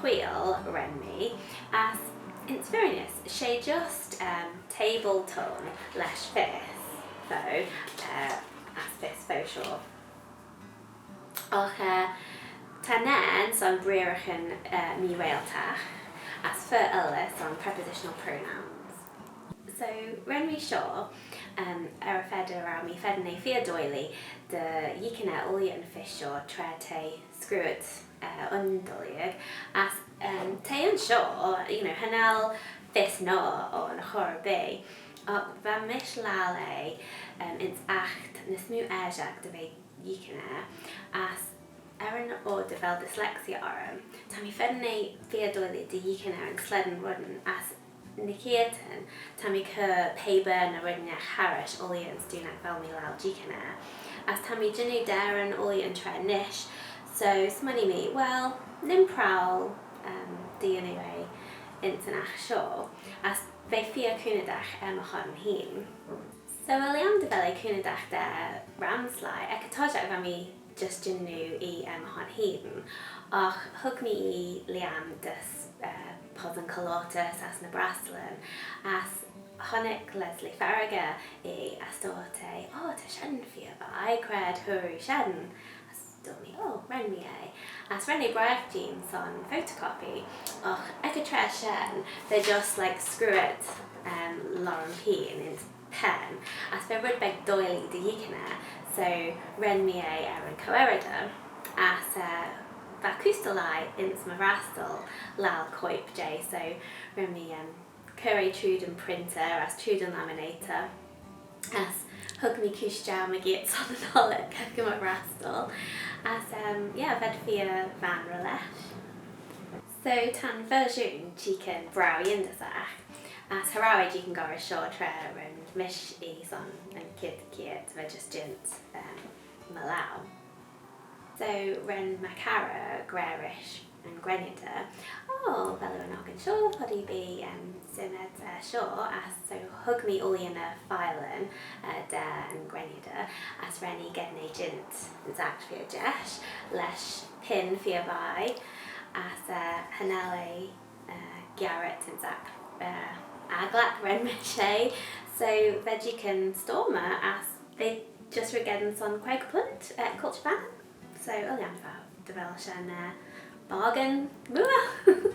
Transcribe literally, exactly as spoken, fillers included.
Reel ren mee, as yn firrinys, she just, um, table tone lesh fys fo, uh, as fys fo shoh. Och, uh, ta nane son breearragh, uh, mee-reiltagh, as fir eulys son prepositional pronouns. So, ren mee shoh, um, er y fa dy row mee feddyn eh feer doillee dy yeeaghyn er ooilley yn fys shoh tra t'eh screeuit, uh, un duillag, as, um, t'eh ayns shoh, you know, cha nel fys noa ayn er chor erbee, agh va mish laccal eh, um, ayns aght ny smoo aashagh dy ve yeeaghyn er, as er yn oyr dy vel dyslexia orrym, ta mee feddyn eh feer doillee dy yeeaghyn er yn slane reddyn, as ny keayrtyn, ta mee cur pabyr ny red ennagh harrish ooilley ayns dooin agh vel mee laccal jeeaghyn er, as ta mee jannoo daran ooilley yn traa nish, so smooinee mee, well, nee'm prowal, um, dy yannoo eh ayns yn aght shoh, as v'eh feer coonadagh er my hon hene. So er lhiam dy vel eh coonadagh da ram sleih, ec y toshiaght va mee just jannoo ee er my hon hene, agh hug mee lhiam dys, eh, possan colloutys ass ny brastyllyn, as honnick Leslie Farragher ee as dooyrt eh, "Oh, ta shen feer vie, cre t'ad hooar shen?" As dooyrt mee, "Oh, ren mee eh." As ren eh briaght jeem son photocopy, agh ec y traa shen, v'eh just, like, screeuit, um, lorrym pene ayns pen, as v'eh red beg doillee dy yeeaghyn er, so ren mee eh er yn co-earrooder, as, eh, va coostal lhie ayns my vrastyl laccal coip jeh, so ren mee, um, cur eh trooid yn printer as trooid yn laminator, as hug mee cooish jeu mygeayrt son yn ollick ec my vrastyl, as, um, yeah, v'ad feer vaynrey lesh. So ta'n fersoon jeeaghyn braew yindyssagh, as cha row eh jeeaghyn goll rish shoh tra ren mish ee son yn chied keayrt, v'eh just jeant, um, my laue. So ren my charrey gra rish yn grenyader, "Oh, vel oo er yn ockyn shoh? Foddee bee, um, symud, eh, shoh?" As so hug mee ooilley ny filyn, eh, da yn grenyader, as ren ee geddyn eh jeant ayns aght feer jesh, lesh pin feer vie, as, eh, cha nel eh, eh, giarit ayns aght, eh, agglagh ren mish eh. So v'eh jeeaghyn stoymmey, as v'eh just ry-gheddyn son queig punt, eh, culture vannin. So, er lhiam dy vel, dy vel shen, eh, bargain mooar.